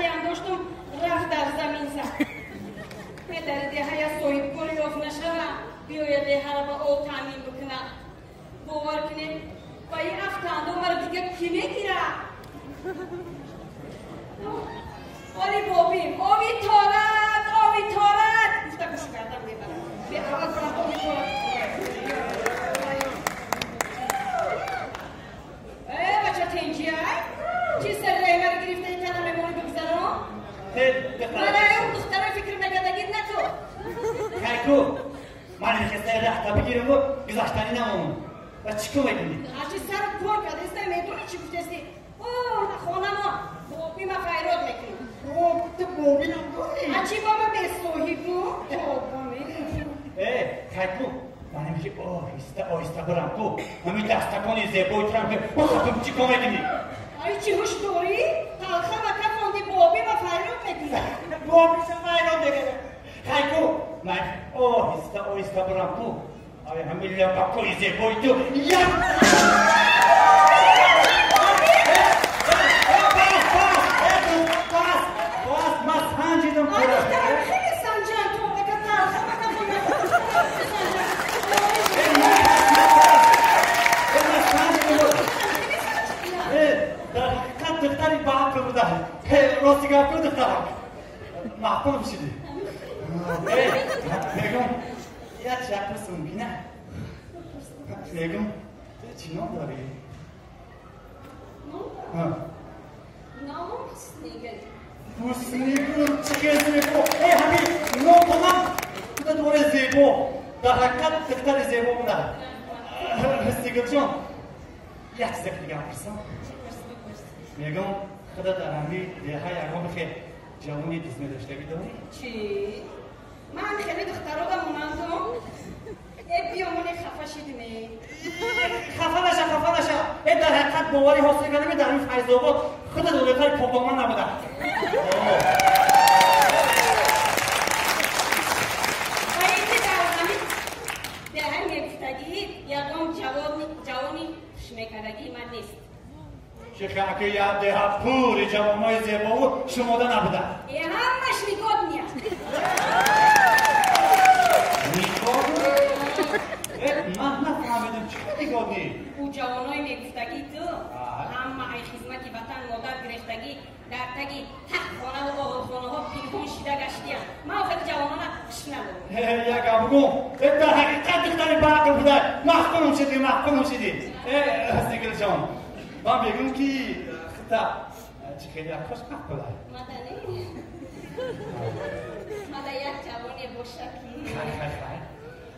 хатиам доштум, рафт дар замин зад. Дар деҳая соҳибкори ёфт нашава, биёяд деҳара ба об таъмин бикунад. Бовар кунед, ба ин афтандо маро дига кӣ мегирад? Оли бобим, оби торат, оби торат! Гуфта гӯшу гардам мебарам. Беаввал барам оби торат. Э, бача тенҷиай? Чи сарраи маро гирифтаи тана мемонӣ бигзарон? Мана ӯ духтаро фикр накардагит нату. Хайку, ман хестаи рахта бигираму гузаштанӣ намонам. Ва чӣ кор мекунӣ? Ҳарчи сар кор кардеста, медонӣ чӣ гуфтести? О, хонамо бобима файрод мекунӣ. Ту бобинам дорӣ? А чӣ боба бесоҳибу? Тоба мекунӣ. Э, хайку, ман ҳамиши оҳиста оҳиста бурам ку. Ҳамин дастакони зебои турам ки бохатум чӣ кор мекунӣ? Ай, чӣ ҳуш дорӣ? Талха ва кафонди бобима файрод мекунӣ. Бобиша файрод мекунӣ. Хайку, ман оҳиста оҳиста бурам ку. Ай, ҳамин лабакои зебои ту як Ай, духтарам хеле санҷан, тоба ка талха ва кафонди. Дар ҳақиқат духтари баақл буда. Рости гап ку, духтарак маъқул шудӣ. Мегум, як чиз мумкина? Мегум, ту чӣ ном дорӣ? Номам Ҳуснигул. Ҳуснигул, чӣ хел зебо! Э, ҳамин номтонам куда доре зебо. Дар ҳақиқат духтари зебо буда. Ҳуснигулҷон, як чизе дигар пурсам. Мегум, худа дар ҳамин деҳа ягон хел ҷавони дӯстмедоштагӣ дорӣ? Чӣ? Ман хеле духтарода монандум? Э, биёмоне хафа шидме. Хафа наша, хафа наша. Э, дар ҳақиқат боварӣ ҳосил кардам, дар ин Файзобод худа додатари покдоман набуда. Ва ин дар ҳамин деҳа мегуфтагӣ ягон ҷавони хушмекардагии ман нест. Чӣ хаки як деҳа пури ҷавонои зебову шумода набуда. Э, ҳамаш нигодния. Нигодни? Э, ман нафаҳмидам, чӣ хел нигодни? Ӯ ҷавонои мегуфтагӣ ту ҳама ай хизмати ватан модар гирехтагӣ дар таги тахтхонаву оғилхонаҳо пинҳон шида гаштиянд. Ман охири ҷавонона хуш надорам. Як гап бугум, дар ҳақиқат духтари баақл буда. Маҳкумум шудӣ, маҳкумум шудӣ. Э, Ҳуснигулҷон, ман мегӯм ки хита чӣ хеле якош маъқулай. Мадани? Мада як ҷавоне боша ки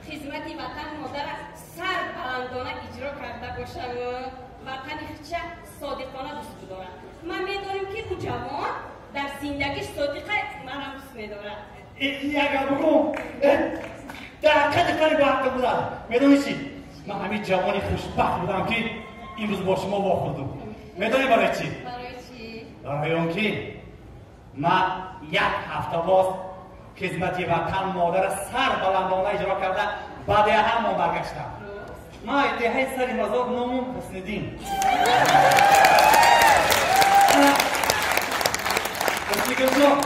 хизмати ватан модара сар баландона иҷро карда бошаву ватани хича содиқона дӯст бидорад. Ман медонем ки ӯ ҷавон дар зиндагиш содиқа манам дӯст медорад. Як гап бугум, дар ҳақиқат духтари баақл буда. Медонӣ чӣ? Ман ҳамин ҷавони хушбахт будам ки имрӯз бо шумо вохӯрдум. Медонӣ барои чӣ? Барои чӣ? Барои он ки ман як ҳафта боз хизмати ватан модара сар баландона иҷро карда ба деҳаамон баргаштам. Ман деҳаи сари мазор номум Ҳусниддин. Ҳуснигулҷон,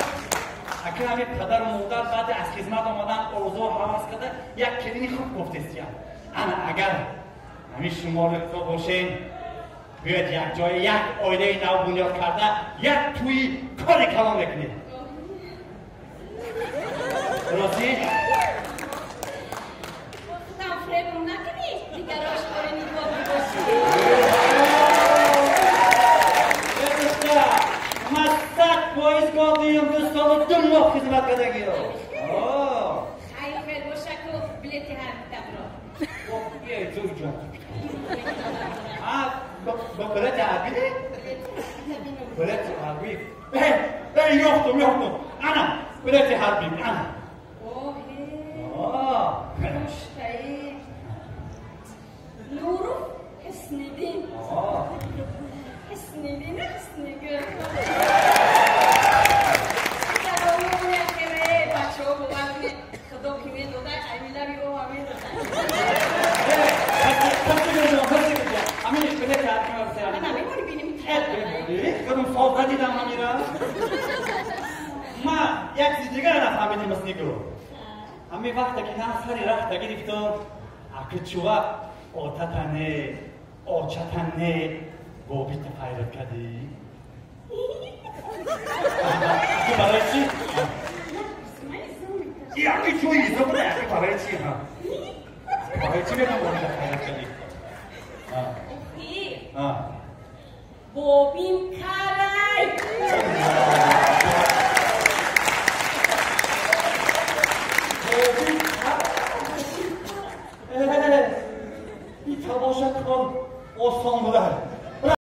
ака ҳамин падару модар баъди аз хизмат омадан орзу ҳавас карда як келини хуб гуфтестиям. Ана агар ҳамин шумо ризо бошен, биёед якҷоя як оилаи нав бунёд карда як тӯи кори калон мекунем. Розӣ? Худам фребум накунӣ, дигар ошкори нигоҳ бошӣ. Ман 100% годиюм, 2 солу 2 моҳ хизмат кардагиё. Хайр, хел боша ку, билети ҳарбитамро. Зурҷон. Билети ҳарбӣ? Билети ҳарбӣ. Э, ёфтум, ёфтум. Ана, билети ҳарбӣ, ана. Хуштаи. Нуров Ҳусниддин. Ҳусниддин, Ҳуснигул. Бачаҳо, бовар кунед, худо ки медода, аймилаби ӯ ҳам медода. Ҳамин билети ҳарбӣ. Намемонӣ бинем? Худум соз надидам ҳамира. Як чизи дигара нафаҳмидӣ, Маснигул. Ҳамин вақте ки на сари рахта гирифтам, аки чува отата не, очата не, бобита файрат кардӣ. Аки барои чӣ? Аки чӯ изо буда, аки барои чӣ? Барои чӣ мегам бобита файрат кардӣ? Охир. Бобим карай.